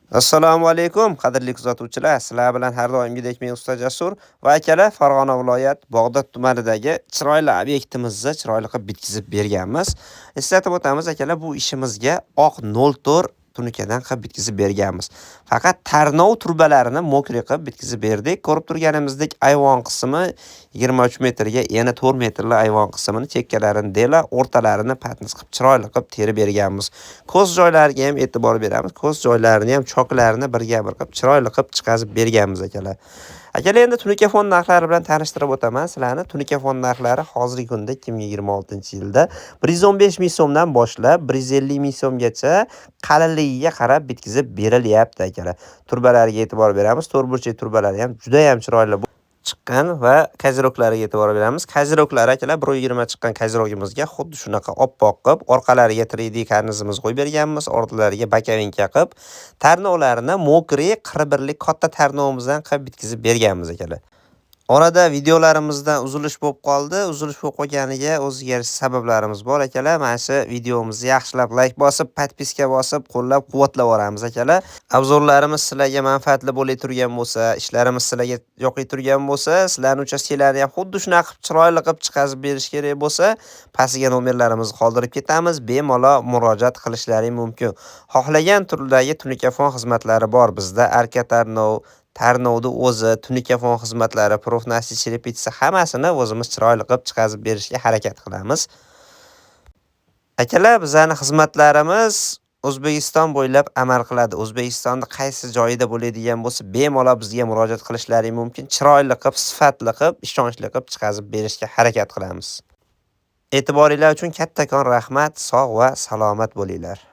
Assalomu alaykum, qadrli kuzatuvchilar. Sizlar bilan har doimgidek men Usta Jasur va akalar Farg'ona viloyat Bog'dod tumanidagi chiroyli obyektimizni chiroyli qilib bitkizib berganmiz. Eslatib o'tamiz akalar, bu ishimizga oq 04 tunukadan qilib bitkizib berganmiz. Faqat tarnov trubalarini мокрый qilib bitkizib berdik. Ko'rib turganimizdek, ayvon qismi 23 metrga, yana 4 metrli ayvon qismini chekkalarini dela, o'rtalarini patnis qilib chiroyli qilib terib berganmiz. Ko'z joylariga ham e'tibor beramiz. Ko'z joylarini ham choklarini birga bir qilib chiroyli qilib chiqazib berganmiz akalar. Akalar, endi tunuka fon narxlari bilan tanishtirib o'taman sizlarni. Tunuka fon narxlari hozirgi kunda 2026-yilda 115 ming so'mdan boshlab 150 ming so'mgacha qalinligiga qarab bitkizib berilyapti akalar. Trubalariga e'tibor beramiz. To'rtburchak trubalari ham juda ham chiroyli chiqqan va козырёк lariga e'tibor beramiz. Козырёк lari akalar, 1,20 chiqqan козырёг imizga xuddi shunaqa oppoq qilib, orqalariga 3D karnizimiz qo'yib berganmiz, ortlariga боковинка qilib, tarnovlarini мокрый 41lik katta tarnovimizdan qilib bitkizib berganmiz akalar. Orada videolarimizdan uzilish bo'lib qoldi. Uzilish bo'lib qolganiga o'ziga yarasha sabablarimiz bor akalar. Mana shu videomizni yaxshilab layk bosib, подписка bosib, qo'llab-quvvatlab yuboramiz akalar. Обзор larimiz sizlarga manfaatli bo'lay turgan bo'lsa, ishlarimiz sizlarga yoqay turgan bo'lsa, sizlarning uchastkalarni ham xuddi shunaqa qilib chiroyli qilib chiqazib berish kerak bo'lsa, pastiga nomerlarimizni qoldirib ketamiz. Bemalol murojaat qilishlaring mumkin. Xohlagan turdagi tunuka fon xizmatlari bor bizda. Arka tarnov, tarnovni o'zi, tunuka fon xizmatlari, профнастил, черепица, hammasini o'zimiz chiroyli qilib chiqazib berishga harakat qilamiz. Akalar, bizani xizmatlarimiz O'zbekiston bo'ylab amal qiladi. O'zbekistonni qaysi joyida bo'ladigan bo'lsa, bemalol bizga murojaat qilishlaring mumkin. Chiroyli qilib, sifatli qilib, ishonchli qilib chiqazib berishga harakat qilamiz. E'tiboringlar uchun kattakon rahmat. Sog' va salomat bo'linglar.